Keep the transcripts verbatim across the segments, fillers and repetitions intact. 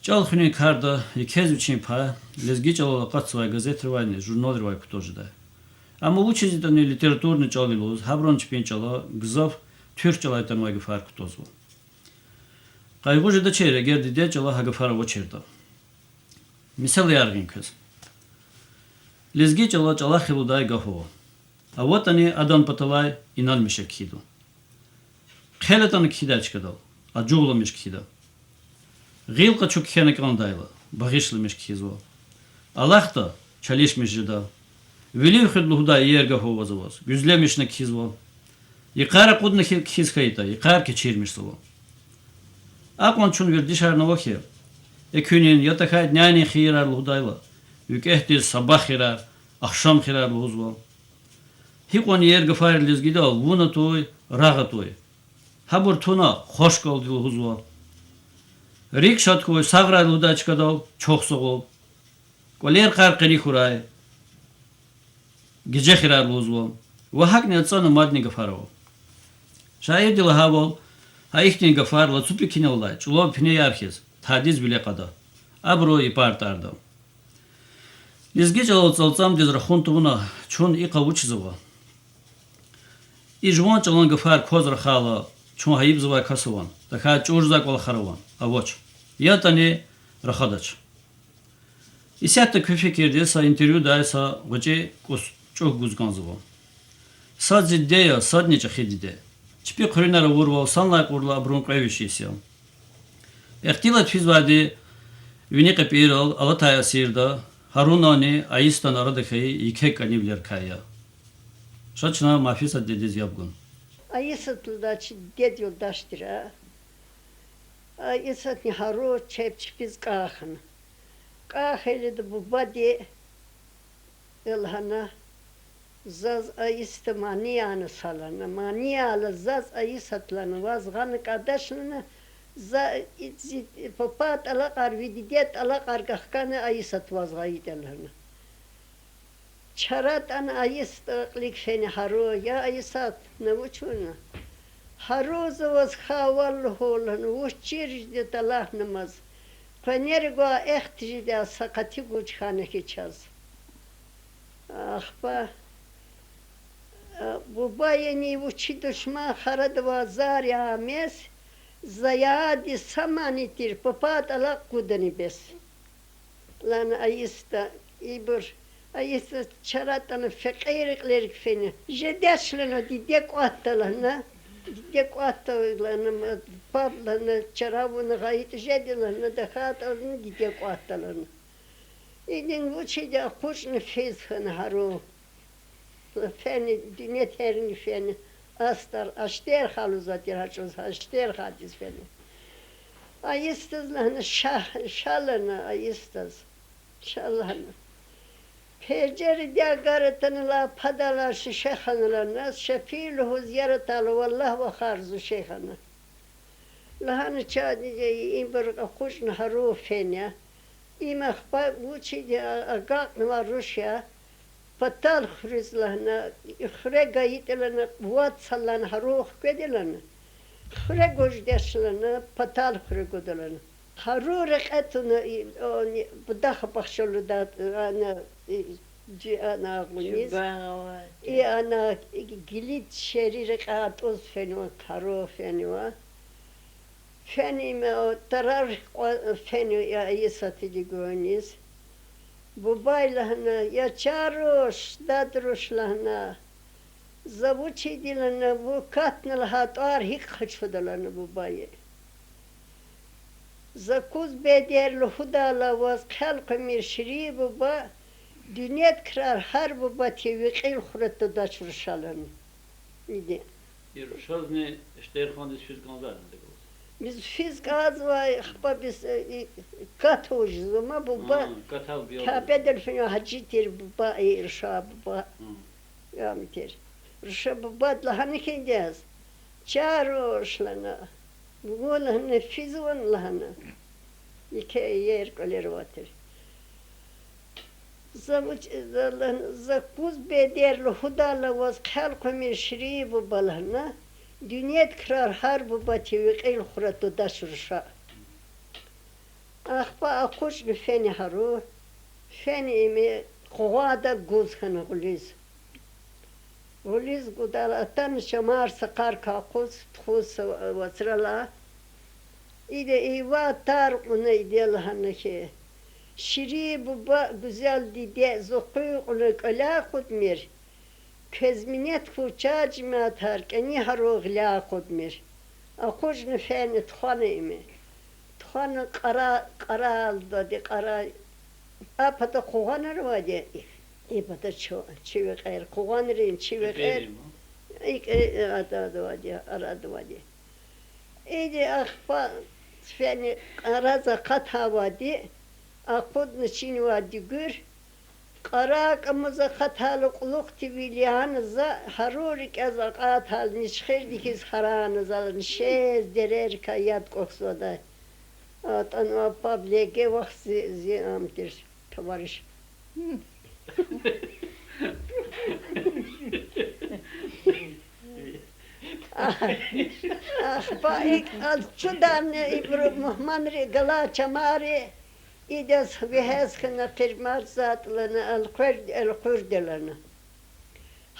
ЧӀал хуьнин карда еке вичин пай лезги чӀалал акъатзавай газетривайни журналривай кутаз жедай. Амма вучиз ятӀани литературный чӀал я лугьуз, гьабурун чпин чӀала гзаф туьрк чӀалай атанвай гафар кутазва. Къайгъу жедачир, эгер дидед чӀала гьа гафар авачиртӀа. Мисал яргъин квез. Лезги чӀала чӀалахъ лугьудай гаф ава. АватӀани адан паталай инанмиш кхьида. Хъел атана кхьидай чкадал, ажугъламиш кхьида. Гъил къачу кхьена кӀандайла, багъишламиш кхьизва. Алахъда, чалишмиш жеда. Вилив хуьда лугьудай иер гаф аваз-аваз, гуьзлемишна кхьизва. Йикъар акъудна хьи-, кхьиз хьайитӀа, йикъар кечирмишзава. Акьван чун вердишарни ава хьи, экуьнин, я тахьайтӀа нянин хийирар лугьудайла, викӀегьдиз сабагь хийирар, ахшам хийирар лугьузва. Гьикьван иер гафар я лезгидал: вун атуй, рагъ атуй. Гьабур туна, хвашкалди лугьузва. РикӀ шад хьуй, сагърай лугьудай чкадал чухсагъул. КӀвалер-къар къени хьурай, геже хийирар лугьузва. Ва гьакӀни ацӀана мадни гафар ава. Шаирди лагьайвал, гьа ихьтин гафар лацу пекиналлай чӀулав пинеяр хьиз, тадиз виле кьада. Абуру япар тӀарда. Лезги чӀалал цӀалцӀамдиз рахун тавуна, чун икӀ авачизва. И жуван чӀалан гафар кваз рахайла, чун гьайибзавай кас аван, тахьайтӀа чӀурзавай кӀвалахар аван, авач. ЯтӀани рахадач. Исятда куь фикирдиз са интервьюдай са гъвечӀи кӀус чӀух гуз кӀанзава. Сад зи диде я, садни чӀехи диде. Чпи хъуьруьнар авурвал, санлай кьурла абурун кьве виш йис я. Ихтилат физвайди вини кьепӀирал алатай асирда Гьарунанни Айисатан арада хьайи еке кӀанивилерикай я. Ша чна Мафисат дидедиз яб гун. Айисат лугьудай чи дидед юлдаш тир а. Айисатни Гьарун чеб чпиз кӀан хьана. КӀан хьайила бубади лагьана: заз Айисата мани яна са лагьана. Мани яла заз Айисат лагьана ваз гъана кӀандач лагьана, за и зи папан тӀалакьар, ви дидед тӀалакьар гахкана Айисат ваз гъайитӀа лагьана. Чара атӀана Айисатан кьилик фена Гьарун: я Айисат, на вуч авуна? Гьарун, за ваз хьанвал лугьур лагьана, вуч чир жеди тӀалахънамаз. Къванер гвай эхт жеди, са къати гуж хьана хьи чаз. Ахпа, а, бубаяни вичи душман харадавай зар я мес, за яди са мани тир, папан тӀалакь гудани бес. Лагьана Айисата, ибур, Айисата чара атӀана фекьи кьилерик фена. Жедач лагьана, диде кӀватӀда лагьана. Диде кӀватӀда лагьана, ма, паб лагьана, чара авуна гъайитӀа жеди лагьана, тахьайтӀа лагьана, диде кӀватӀда лагьана. Идин вучиди акъучӀна физ хьана Гьарун. Фена, дуьнья терни фена, астӀар, Аштерха лугьузвай тир гьа чӀавуз, Аштерхадиз фена. Айисатаз лагьана, ша, ша лагьана Айисатаз. Ша лагьана. Пенжердин агар атанвайла падалай шуьше хьана лагьана, Шафи лугьуз яратайла, валлагь, вахар зуьше хьана. Лагьана чан диде, ибур акъучӀна Гьарун фена. Им ахпа вучиди агакьнавай руш я, патал хуьруьз лагьана, хуьре гайитӀа лагьана, вад са лагьана Гьарун хкведа лагьана, хуьре гуж жедач лагьана, патал хуьре гуда лагьана. Гьарун рекье туна, и, о, ни, Будахъ бахча лугьуда, ана, и, жи-, ана агъуниз. И ана, и, гилит шери рекье атӀуз фенва, Гьарун фенва. Фена им, о, тарар кьва-, фена я Айисатиди гуниз. Бубай лагьана, я чан руш, дад руш лагьана. За вучиди лагьана, вун катна лагьай тӀвар гьикӀ къачуда лагьана бубайи. За куз бедер лугьудайла ваз хъел къвемир, ширин буба, дуьньяд крар гьар буба тир, ви кьил хура тудач руша лагьана. Иди. И рушазни Эштерхандиз физ кӀанзавай лагьана дагълаз. Биз физ кӀанзавай, ахпа биз, э, и, кат вуж жезва ма буба. А, катал биял. Кябедал фена гьажи тир буба, и руша буба. Ам тир. Руша бубад лагьана хьи дез. Чан руш лагьана. Вун лагьана физвани лагьана. Еке иер кӀвалер авай тир. За вуч, за лагьана, за куз бедер лугьудайла ваз хъел къвемир, ширин буба лагьана, дуьньяд крар гьар буба тир, ви кьил хура тудач руша. Ахпа акъучӀна фена гьару, фена им къугъвада гуз хьана гъуьлуьз. Гъуьлуьз гудал атана чамар сакъарикай акъуз тухуз са вацралай. Ида ийивай тар кьуна, ида лагьана хьи: Ширин буба, гуьзел диде, зун къуьн-кьуьлай кьуд мир. Квез минет хьуй, чан жемятар, кӀани гьару гъиляй акъудмир. АкъучӀна фена тухвана им. Тухвана кьара, кьаралдавайди, кьара. А пата къугъванар авайди, и пата чу-, чи векьер, къугъванрин чи векьер. ИкӀ, э, ададавайди, арадавайди. Ида ахпа фена кьараз акъатайвайди, акъудна чинивай дуьгуьр, кьарай кӀамуз акъатайла кьулухъди вил яна за, гьару рикӀяз акъатайла ничхирди хьиз харана за, нишез дерерикай яд кӀвахьзавайди. АтӀанва паб леге вахт зи, зи ам тир, товарищ. Ахпа икӀ алчударна ибуру мугьманри галай чамари, идаз вегьез хьана, къирмаж затӀ лагьана, элкъвер-, элкъуьрда лагьана.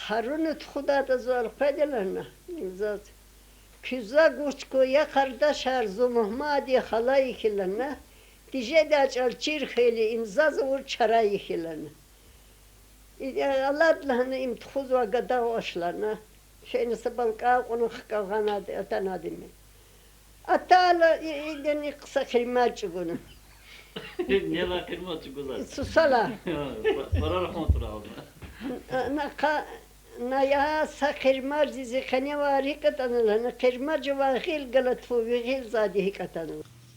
Гьаруна тухудайдаз элкъведа лагьана, заз. Куьз за гуч хьуй, я къардашар, зун мугьмандин халайи хьи лагьана, тежедай чӀал чир хьайила, им заз авур чарайи хьи лагьана. Алад лагьана, им тухузвай гада авач лагьана. Фена са балкӀан кьуна хкагъанайди, атанайди им. Атайла и-, идани са къирмаж чӀугуна. Нелай къирмаж чӀугузвай? Сусалай. Пара рахун турална. На хъа-, на я са къирмажди зи къеневай рикӀ атӀана лагьана, къирмажвай гъил галат хьуй, ви гъилзавайди гьикӀ атанва.